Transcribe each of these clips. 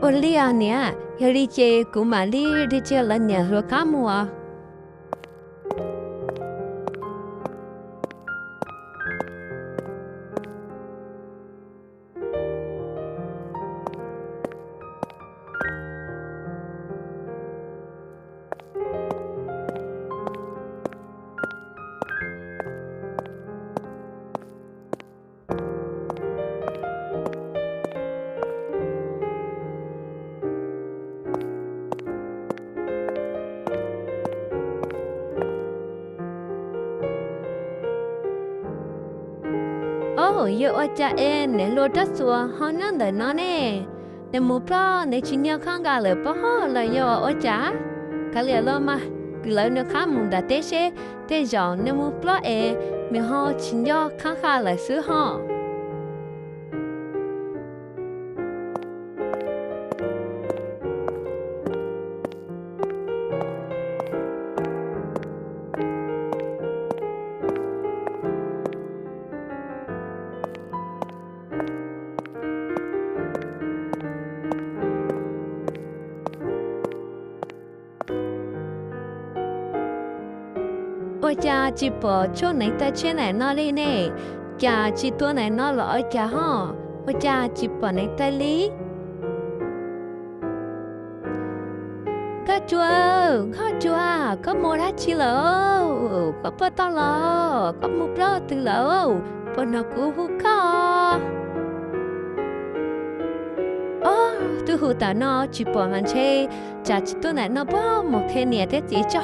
Ua li os niam, yog li ces kuv mam li tig cia lawv niam hluas qab mus os. Au, yog ua cas es niam hluas Rab Txuas ho nyob ntawm no ne? Nws mus ploj nws tsis nyob khob nqa lawm pob los yog ua cas? Kav liam los mas, kwv lawv nws qab mus nram teb seb, tej zaum nws mus ploj es nws ho tsis nyob khob nqa lawm xwb ho. Ua cas tsis pom tshuaj neev taw tshiab ntawm no li ne? Cas tsis tuaj ntawm no los ua cas ho? Ua cas tsis pom neev taw li? Nkauj Tsua, Nkauj Tsua, koj mus dab tsi lawm? Koj puas tau los? Koj mus ploj twg lawm? Puas hnov kuv hu koj? Ob, twb hu tam no tsis pom mas ntshe tsam tsis tuaj ntawm no puag mus qhia niam thiab txiv tso.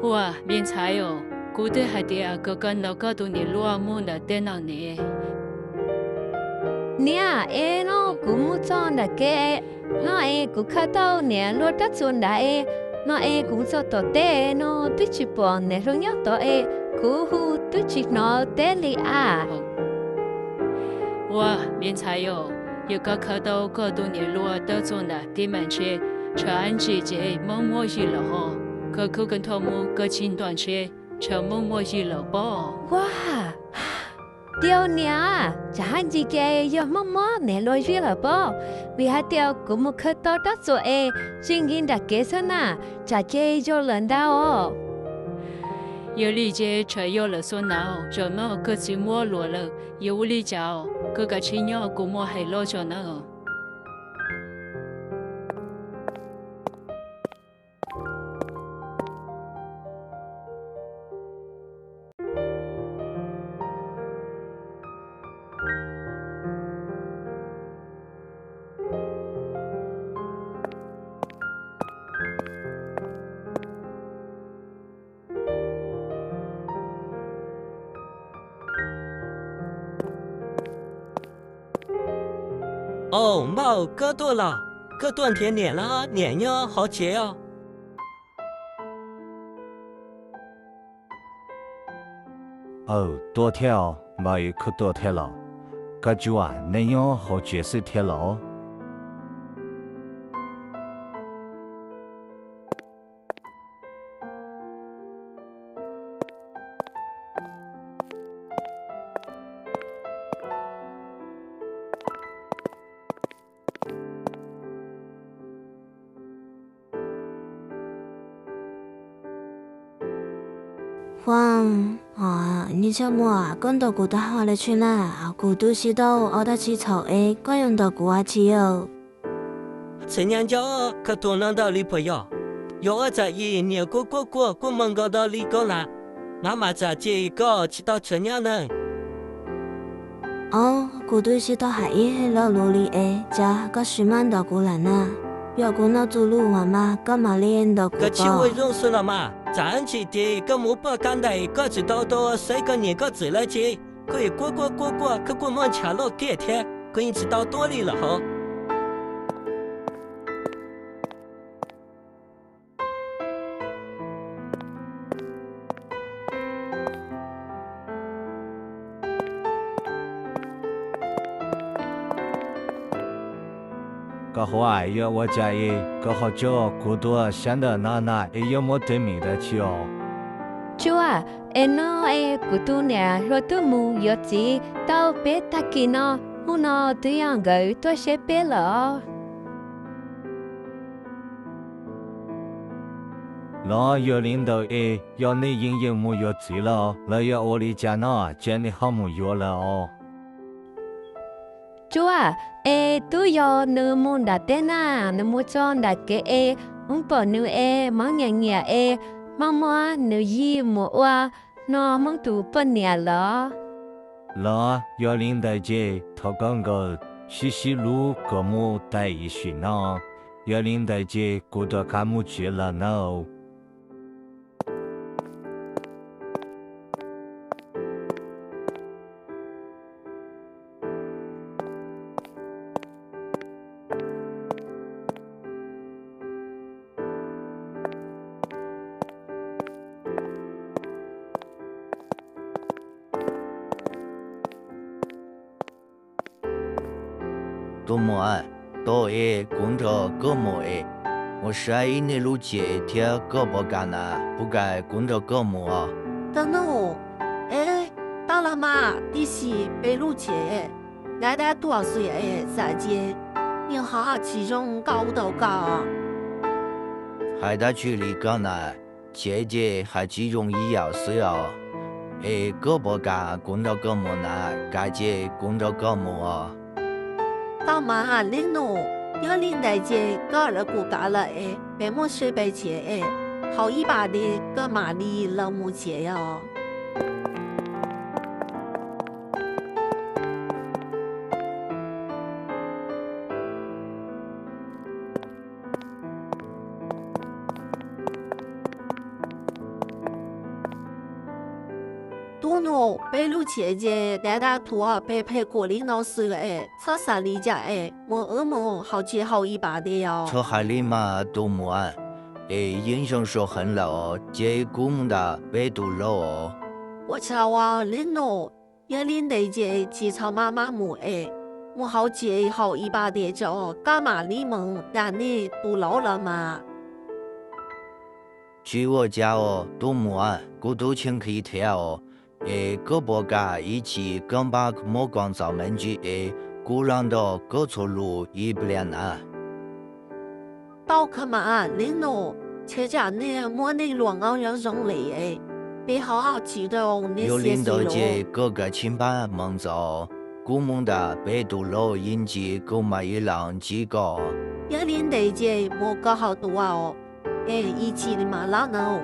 Huaj, me ntxhais os, kuv twb hais tias kom koj ntaus koj tus niam hluas mus ntawm teb no ne. Niam, es no kuv mus txog nram kev no es kuv khaws tau niam hluas Rab Txuas nrad es, no es kuv mus txog tom teb no twb tsis pom niam hluas nyob tod es kuv hu twb tsis hnov teb li as. Huaj, me ntxhais os, yog koj khaws tau koj tus niam hluas Rab Txuas nram kev mas ntshe tshav ntsim ces Hmoob muab zij lawm ho. Koj khwv koj nrho mus koj tsis nto ntshe tshav Hmoob muab zij lawm pob. Huaj, tiag niam, tsam haj ntsis ces yog Hmoob muab niam hluas zij lawm pob, vim hais tias kuv mus khaws tau Rab Txuas es zij nkaus nram kev xwb na, tsam ces yog lawm ntag os. Yog li ces tsam yog lawm xwb na, zaum no koj txiv muab luam lawm, yuav ua li cas? Koj kav tsij nyob, kuv muaj hais lus tso nawb. Au, npawg, koj tuaj los? Koj tuaj nrhiav niam los? Niam nyob hauv tsev os. Aw, tuaj thiab os, npawg, koj tuaj thiab los? Nkauj Tsua, neb nyob hauv tsev xwb thiab los? Huaj, nyob zoo mas, koj ntaus kuv taub hau li cas na? Kuv twb tsis tau ua dab tsi txhaum es koj yuav ntaus kuv ua dab tsi os? Txiv Nyab Nco, koj tuaj no ntau li puas yog? Yog ua cas es niam kuj quaj quaj quaj moo nkaus ntau li koj lawm, no mas tsam ces koj tsis tau tshav nyab na. Au, kuv twb tsis tau hais ib lo lus li es cas koj tseem muab ntaus kuv lawm na? Yog kuv ntaus txog lus uas mas koj mam li ntaus kuv. Koj tsis ua zoo xwb los mas, tsam ntsis ces koj mus poj kab ntais koj tsis tau tau saib koj niam koj txiv lawm ces koj yuav quaj quaj quaj quaj, koj quaj muaj ntshav loj kiag thiab koj yeej tsis tau tuaj li lawm hos. Koj hais yog ua cas es koj ho coj kuv tuaj sab ntawm no na es yuav muab teeb meem dab tsi os? Tsuas, es no es kuv tus niam hluas twb mus yuav txiv tau peb tag kis no, hnub no twb yog nkawd tuaj saib peb lawm os. Los yog li ntawd es yog nej yeej yeej mus yuav txiv lawm los yog ua li cas no ces nej ho mus yuav lawm os? Tsuas, es twb yog nws mus nram teb na, nws mus txog nram kev es Hmoob pom nws es Hmoob nyiam nyiam es Hmoob muab nws yij mus ua no Hmoob tus poj niam lawm. Los yog li ntawd ces thov koj nkawd sib sib hlub kom mus tag ib sim no. Yog li ntawd ces kuv rov qab mus tsev lawm nawb. Tus muam, tau es kuv nrog koj mus es, mus saib ib niag lub cev thiab koj puas kam na, puas kam kuv nrog koj mus os? Tus nus, es tau los mas, tiam sis peb lub cev dab dab tuag xwb es xav ces nws ho tsis zoo nkauj ua tau koj. Hais dab tsi li koj na, cev ces hais tsis zoo ib yam xwb os. Es koj puas kam kuv nrog koj mus na, kam ces kuv nrog koj mus os. Tau mas leej nus, yog li ntawd ces koj lawv kuv kam lawm es peb mus saib peb cev es, haus ib pas dej koj mam li los mus cev os. Tus nus, peb lub cev ces dab dab tuag phem phem kuv li no xwb es txhob xav li cas es mus wb mus haus tsev haus ib pas dej os. Txhob hais li mas tus muam, es yeej zoo sov heev lawm os, ces kuv mus nram peb tus lau os. Ua tsaug os leej nus, yog li ntawd ces tsis txhob maj maj mus es, mus haus tsev haus ib pas dej tso koj mam li mus nram nej tus lau los mas. Tsis ua cas os tus muam, kuv twb tsis nqhis thiab os. Es koj puas kam ib chim koj npaj muab koj ntxov me ntsis es kuv los nrog koj txuas lus ib pliag na. Tau kawg mas leej nus, ntshe tsam nej muab nej luag nqaij zoo zoo li es peb ho tsis tau nej. Yog li ntawd ces koj kav tsij npaj mus ntxov, kuv mus nram peb tus lau ib ntsis kuv mam li los ntsib koj. Yog li ntawd ces mus koj hauv tus lau es ib chim li mam los nawb.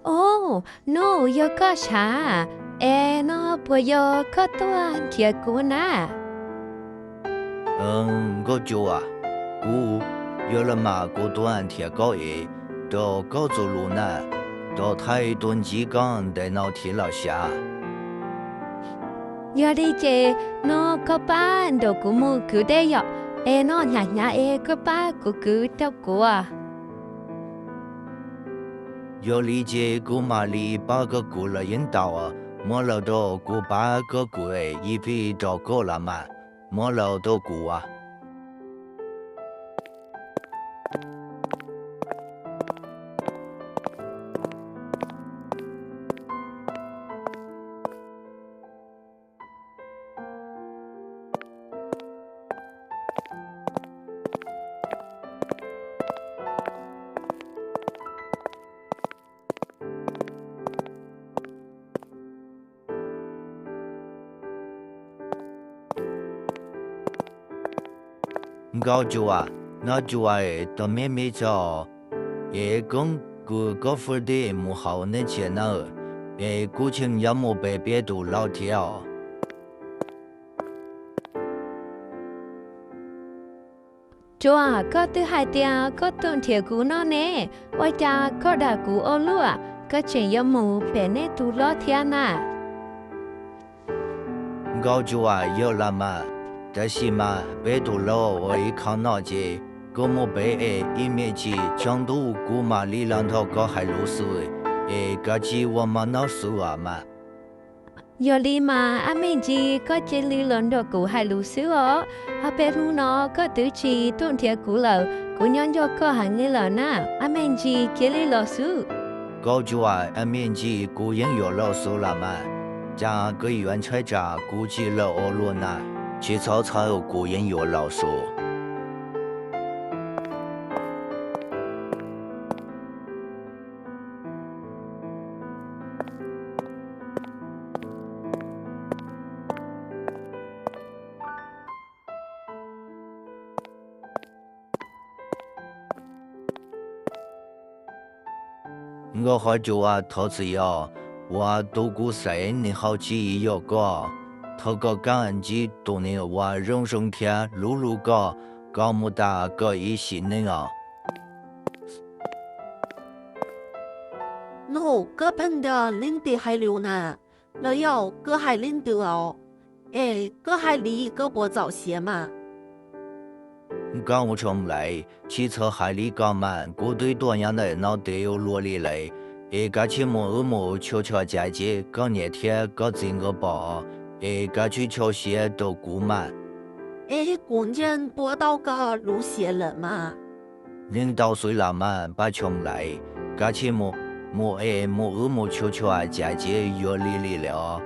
Ub, nus, yog koj sav, es no puas yog koj tuaj nrhiav kuv na? Nkauj Cua, kuv yog los mas kuv tuaj nrhiav koj es rau koj txuas lus na, rau thaij tuaj ntsib koj ntawm no thiab los sav. Yog li ces no koj pab nrog kuv mus kwv dej yom, es no hnyav hnyav es koj pab kuv kwv rau kuv. Yog li ces kuv mam li pab koj kwv los yeej tau, muab los rau kuv pab koj kwv ib pliag rau koj los mas, muab los rau kuv. Nkauj Cua, no Cua es tos me me tso, es koj kwv koj fwj dej mus hauv nej tsev na, es kuv tseem yuav mus pem peb tus lau thiab os. Cua, koj twb hais tias koj tuaj nrhiav kuv no ne, ua cas koj dag kuv ua luaj, koj tseem yuav mus pem nej tus hlob thiab na? Nkauj Cua, yog los mas, Tab sis mas peb tus lau ua ib qho no ces koj mus pem es ib me ntsis tsaus ntuj kuv mam li los nrog koj hais lus xwb, es kav tsij ua mov noj xwb os mas. Yog li mas ab me ntsis koj cia li los nrog kuv hais lus xwb os, ob peb hnub no koj twb tsis tuaj nrhiav kuv lawm, kuv nyob nco koj heev li lawm na, ab me ntsis cia li los xwb. Koj tsuas ab me ntsis kuv yeej yuav los xwb los mas, cas koj yuav ntshai tsam kuv tsis los ua luaj na, tsis txhob txhawj kuv yeej yuav los xwb. Nkauj Hov Cua, thov txim os, uas tus kuv xaiv nws ho tsis yog koj. Thov koj kav ntsib tus neeg uas zoo zoo thiab hlub hlub koj, koj mus tas koj ib sim neej os. Nug, koj pheej nrog leej twg hais lus na? Los yog koj hais leej twg os? Es koj hais li koj puas txaus siab mas? Koj mus tso lais, tsis txhob hais li koj mas, kuv twb tuaj nyob ntawm no tes ua luaj li lawm. Es kav tsij mus, wb mus tshua tshua cas ces koj niam thiab koj txiv nkawd pom, es kav tsij tso siab rau kuv mas. Es kuv ntseeg puas tau koj lub siab lawm mas. Yeej tau xwb los mas pab tso lais, kav tsij mus, mus es mus, wb mus tshua tshua cas ces yuav lig li lawm os.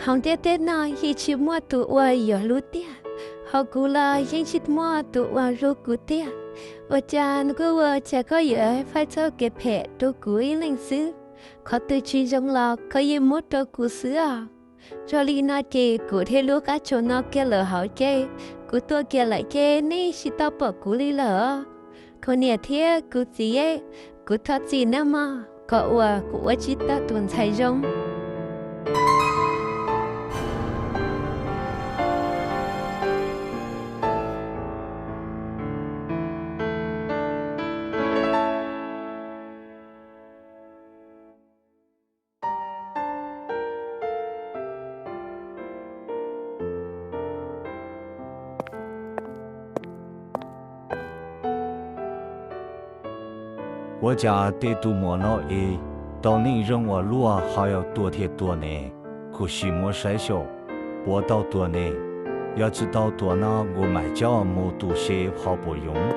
Hauv ntiaj teb no yeej tsis muaj tus uas yuav hlub tiag, hos kuv los yeej tsis muaj tus uas hlub kuv tiag. Ua cas kuj ua cas koj yuav faib txoj kev phem rau kuv ib leeg xwb? Qhov twg tsis zoo los koj yeej muab rau kuv xwb os. Yog li no ces kuv thiaj lub qab tsuas no kiag lawm hauv ces, kuv tuaj kiag lawm ces nej tsis tau pom kuv li lawm os. Kuv niam thiab kuv txiv, kuv thov txim nawb mog, kom uas kuv ua tsis tau tus ntxhais zoo. Ua cas tej tus muam no es tau neej zoo ua luaj ho yog tuag thiaj tuag ne? Kuv sim muab saib xyuas puas tau tuag ne. Yog tsis tau tuag no kuv mam coj mus tu se ho puas yoov.